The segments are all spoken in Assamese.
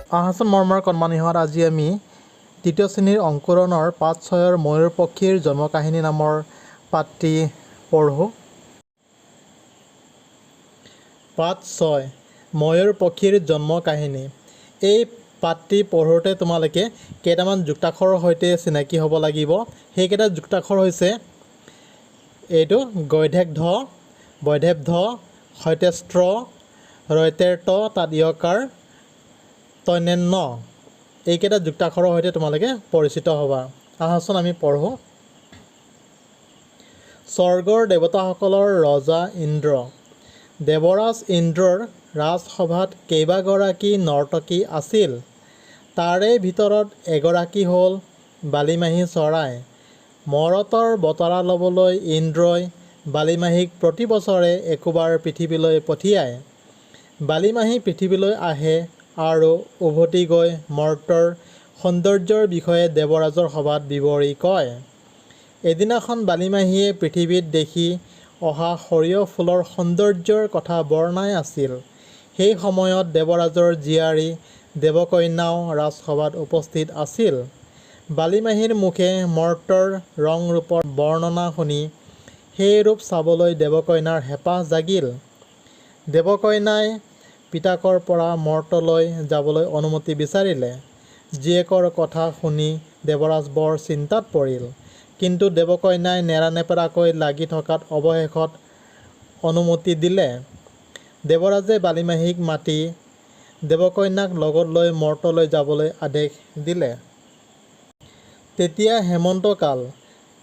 আহাচোন মৰমৰ কণমানিহঁত, আজি আমি তৃতীয় শ্ৰেণীৰ অংকুৰণৰ পাঠ 6ৰ ময়ূৰ পক্ষীৰ জন্মকাহিনী নামৰ পাঠটি পঢ়োঁ। পাঠ 6, ময়ূৰ পক্ষীৰ জন্ম কাহিনী। এই পাঠটি পঢ়োঁতে তোমালোকে কেইটামান যুক্তাক্ষৰৰ সৈতে চিনাকি হ'ব লাগিব। সেইকেইটা যুক্তাক্ষৰ হৈছে এইটো গৈধেক ধ, বৈধেপ ধ, সৈতেস্ত্ৰ, ৰৈতেৰ ত, তাত ইয়কাৰ, তৈনেন ন। এইকেইটা যুক্তাক্ষৰৰ সৈতে তোমালোকে পৰিচিত হ'বা। আহাচোন আমি পঢ়োঁ। স্বৰ্গৰ দেৱতাসকলৰ ৰজা ইন্দ্ৰ। দেৱৰাজ ইন্দ্ৰৰ ৰাজসভাত কেইবাগৰাকী নৰ্তকী আছিল। তাৰে ভিতৰত এগৰাকী হ'ল বালিমাহী চৰাই। মৰতৰ বতৰা ল'বলৈ ইন্দ্ৰই বালিমাহীক প্ৰতি বছৰে একোবাৰ পৃথিৱীলৈ পঠিয়ায়। বালিমাহী পৃথিৱীলৈ আহে আৰু উভতি গৈ মৰ্ত্যৰ সৌন্দৰ্যৰ বিষয়ে দেৱৰাজৰ সভাত বিৱৰি কয়। এদিনাখন বালিমাহীয়ে পৃথিৱীত দেখি অহা সৰিয়হ ফুলৰ সৌন্দৰ্যৰ কথা বৰ্ণাই আছিল। সেই সময়ত দেৱৰাজৰ জীয়াৰী দেৱকন্যাও ৰাজসভাত উপস্থিত আছিল। বালিমাহীৰ মুখে মৰ্ত্যৰ ৰং-ৰূপৰ বৰ্ণনা শুনি সেই ৰূপ চাবলৈ দেৱকন্যাৰ হেঁপাহ জাগিল। দেৱকন্যাই পিতাকৰ পৰা মৰ্ত্যলৈ যাবলৈ অনুমতি বিচাৰিলে। জীয়েকৰ কথা শুনি দেৱৰাজ বৰ চিন্তাত পৰিল। কিন্তু দেৱকন্যাই নেৰানেপেৰাকৈ লাগি থকাত অৱশেষত অনুমতি দিলে। দেৱৰাজে বালিমাহীক মাতি দেৱকন্যাক লগত লৈ মৰ্ত্যলৈ যাবলৈ আদেশ দিলে। তেতিয়া হেমন্তকাল।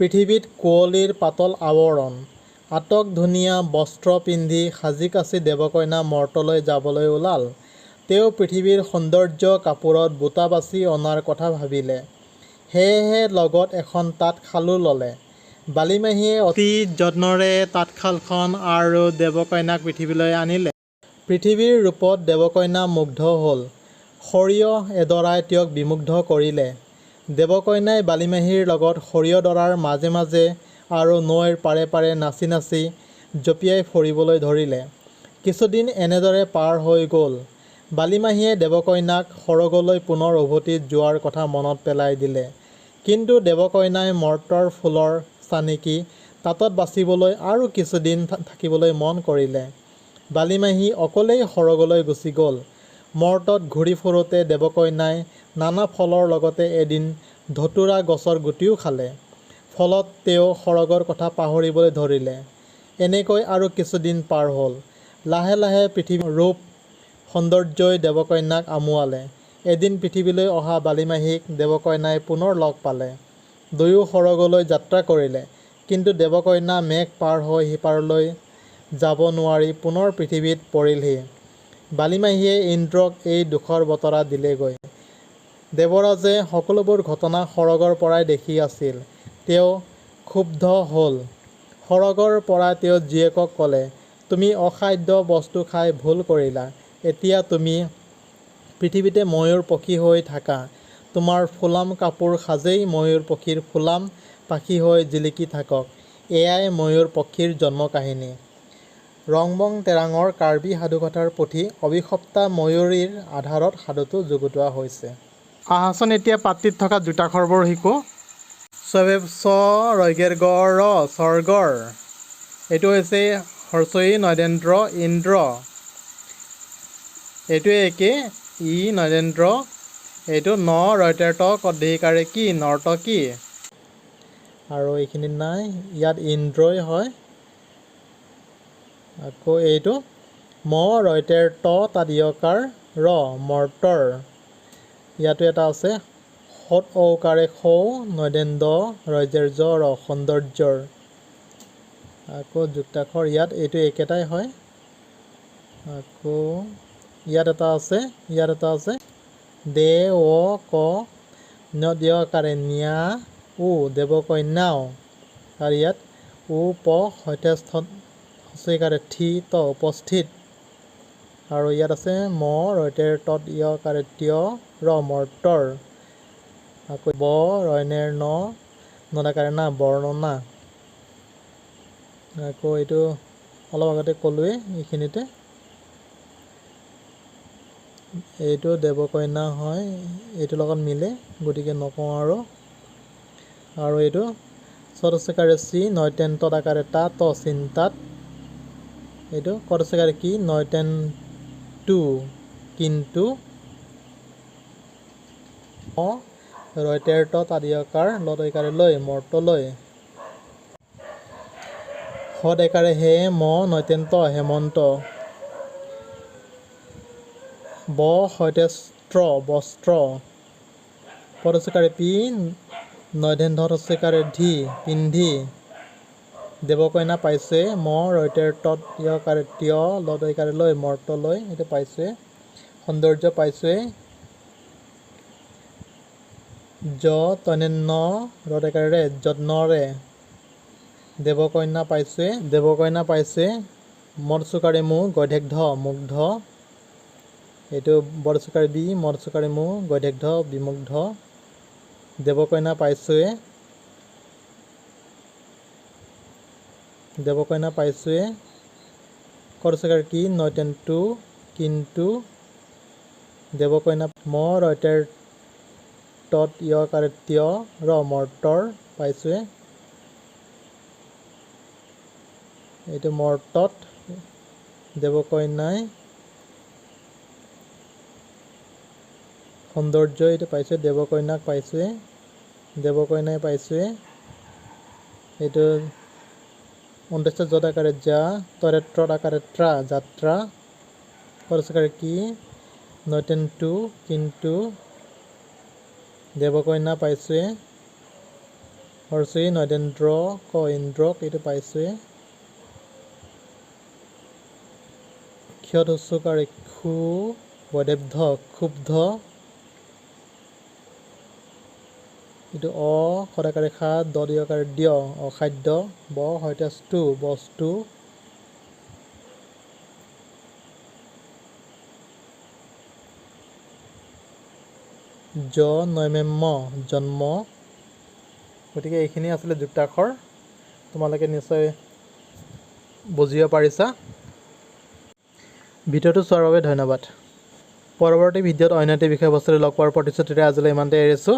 পৃথিৱীত কুঁৱলীৰ পাতল আৱৰণ। আটক-ধুনীয়া বস্ত্ৰ পিন্ধি সাজি-কাচি দেৱকন্যা মৰ্ত্যলৈ যাবলৈ ওলাল। তেওঁ পৃথিৱীৰ সৌন্দৰ্য কাপোৰত বুটা বাছি অনাৰ কথা ভাবিলে। সেয়েহে লগত এখন তাঁত-শালো ল'লে। বালিমাহীয়ে অতি যত্নৰে তাঁতশালখন আৰু দেৱকন্যাক পৃথিৱীলৈ আনিলে। পৃথিৱীৰ ৰূপত দেৱকন্যা মুগ্ধ হ'ল। সৰিয়হ এডৰাই তেওঁক বিমুগ্ধ কৰিলে। দেৱকন্যাই বালিমাহীৰ লগত সৰিয়হডৰাৰ মাজে মাজে আৰু নৈৰ পাৰে পাৰে নাচি নাচি জঁপিয়াই ফুৰিবলৈ ধৰিলে। কিছুদিন এনেদৰে পাৰ হৈ গ'ল। বালিমাহীয়ে দেৱকন্যাক সৰগলৈ পুনৰ উভতি যোৱাৰ কথা মনত পেলাই দিলে। কিন্তু দেৱকন্যাই মৰ্ত্যৰ ফুলৰ চানেকি তাঁতত বাচিবলৈ আৰু কিছুদিন থাকিবলৈ মন কৰিলে। বালিমাহী অকলেই সৰগলৈ গুচি গ'ল। মৰ্ত্যত ঘূৰি ফুৰোঁতে দেৱকন্যাই নানা ফলৰ লগতে এদিন ধতুৰা গছৰ গুটিও খালে। ফলত তেওঁ সৰগৰ কথা পাহৰিবলৈ ধৰিলে। এনেকৈ আৰু কিছুদিন পাৰ হ'ল। লাহে লাহে পৃথিৱীৰ ৰূপ সৌন্দৰ্যই দেৱকন্যাক আমুৱালে। এদিন পৃথিৱীলৈ অহা বালিমাহীক দেৱকন্যাই পুনৰ লগ পালে। দুয়ো সৰগলৈ যাত্ৰা কৰিলে। কিন্তু দেৱকন্যা মেঘ পাৰ হৈ সিপাৰলৈ যাব নোৱাৰি পুনৰ পৃথিৱীত পৰিলহি। বালিমাহীয়ে ইন্দ্ৰক এই দুখৰ বতৰা দিলেগৈ। দেৱৰাজে সকলোবোৰ ঘটনা সৰগৰ পৰাই দেখি আছিল। তেওঁ ক্ষুব্ধ হ'ল। সৰগৰ পৰা তেওঁ জীয়েকক ক'লে, "তুমি অখাদ্য বস্তু খাই ভুল কৰিলা। এতিয়া তুমি পৃথিৱীতে ময়ূৰ পক্ষী হৈ থাকা। তোমাৰ ফুলাম কাপোৰ সাজেই ময়ূৰ পক্ষীৰ ফুলাম পাখি হৈ জিলিকি থাকক। "এয়াই ময়ূৰ পক্ষীৰ জন্ম কাহিনী। ৰংবং তেৰাঙৰ কাৰ্বি সাধুকথাৰ পুথি অভিশপ্তা ময়ূৰীৰ আধাৰত সাধুটো যুগুতোৱা হৈছে। আহাচোন এতিয়া পাঠটিত থকা যুক্তাক্ষৰবোৰ শিকোঁ। চ ৰগেৰ গ ৰ, স্বৰ্গৰ। এইটো হৈছে হৰ্ষই নৰেন্দ্ৰ ইন্দ্ৰ। এইটোৱে একে ই নৰেন্দ্ৰ। এইটো ন ৰৈতেৰ ত কদ্ধিকাৰে কি, নৰ্তকী। আৰু এইখিনিত নাই, ইয়াত ইন্দ্ৰই হয়। আকৌ এইটো ম ৰৈতেৰ ত তাত ইয়কাৰ ৰ, মৰ্তৰ। ইয়াতো এটা আছে সৎ ঔকাৰে সৌ নৈদেন্দ্ৰ ৰজেৰ জ ৰ, সৌন্দৰ্যৰ। আকৌ যুক্তাক্ষৰ ইয়াত এইটো একেটাই হয়। আকৌ ইয়াত এটা আছে, ইয়াত এটা আছে দে অ ক নদীয়কাৰে ন্যা উ, দেৱকন্যাও। আৰু ইয়াত উ প সৈতে হস্ৰইকাৰে থি ত, উপস্থিত। আৰু ইয়াত আছে ম ৰৈতেৰ তত ইয়কাৰে ত্য ৰ, মৰ্তৰ। আকৌ ব ৰয়নেৰ ন নদাকাৰে না, বৰ্ণনা। আকৌ এইটো অলপ আগতে ক'লোৱেই এইখিনিতে। এইটো দেৱকন্যা হয়, এইটোৰ লগত মিলে, গতিকে নকওঁ আৰু। আৰু এইটো চতচকাৰে চি নয়তেন তদাকাৰে তা ত চিন্তাত, এইটো কতচকাৰে কি নয়তেন টু কিন্তু, ৰয়তেৰ ত তাদিয়কাৰ লতৈকাৰে লৈ মৰ্তলৈ, সদ একাৰে হে ম নয়তেন ত হেমন্ত, ব সৈতেস্ত্ৰ বস্ত্ৰ, পদচকাৰে পি নৈধেন ধচকাৰে ধি পিন্ধি, দেৱকন্যা পাইছে ম ৰৈতেৰ তত য়কাৰে ত্য লতৈকাৰে লৈ মৰ্তলৈ, এইটো পাইছে। সৌন্দৰ্য পাইছে জ তনেন্ন ৰতকাৰে যত্নৰে, দেৱকন্যা পাইছে, দেৱকন্যা পাইছে মদচুকাৰে মু গধেগ্ধ মুগ্ধ, এইটো বদচুকাৰে বি মদচুকাৰে মু গধেগ্ধ বিমুগ্ধ, দেৱকন্যা পাইছোৱে, দেৱকন্যা পাইছোৱে কৰচকাৰ কি নৈতেন টু কিন্তু, দেৱকন্যা ম ৰৈতেৰ তত য়কাৰে ত্য ৰ মৰ্তৰ পাইছোৱে, এইটো মৰ্তত দেৱকন্যাই সৌন্দৰ্য, এইটো পাইছোৱে, দেৱকন্যাক পাইছোৱে, দেৱকন্যাই পাইছোৱে, এইটো অন্তস্থ যত আকাৰে যা তৰেত্ৰত আকাৰে ত্ৰা যাত্ৰা, কৰচকাৰে কি নৈতেন টু কিন্তু, দেৱকন্যা পাইছোৱে, হৰ্ষই নৈদেন্দ্ৰ ক ইন্দ্ৰক, এইটো পাইছোৱে, ক্ষত হস্যকাৰে খু বৈদেব্ধ ক্ষুব্ধ, এইটো অ সদাকাৰে খা দ দিয়কাৰে দ্য অখাদ্য, ব সৈতে বস্তু, জ নৈমেম্য জন্ম। গতিকে এইখিনি আছিলে যুক্তাক্ষৰ, তোমালোকে নিশ্চয় বুজিব পাৰিছা। ভিডিঅ'টো চোৱাৰ বাবে ধন্যবাদ। পৰৱৰ্তী ভিডিঅ'ত অন্য এটি বিষয়বস্তুৰে লগ পোৱাৰ প্ৰতিশ্ৰুতিৰে আজিলৈ ইমানতে এৰিছোঁ।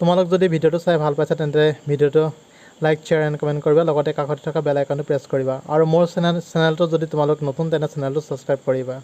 তোমালোক যদি ভিডিঅ'টো চাই ভাল পাইছা তেন্তে ভিডিঅ'টো লাইক, শ্বেয়াৰ এণ্ড কমেণ্ট কৰিবা, লগতে কাষতে থকা বেল আইকনটো প্ৰেছ কৰিবা, আৰু মোৰ চেনেলটো যদি তোমালোক নতুন তেন্তে চেনেলটো ছাবস্ক্ৰাইব কৰিবা।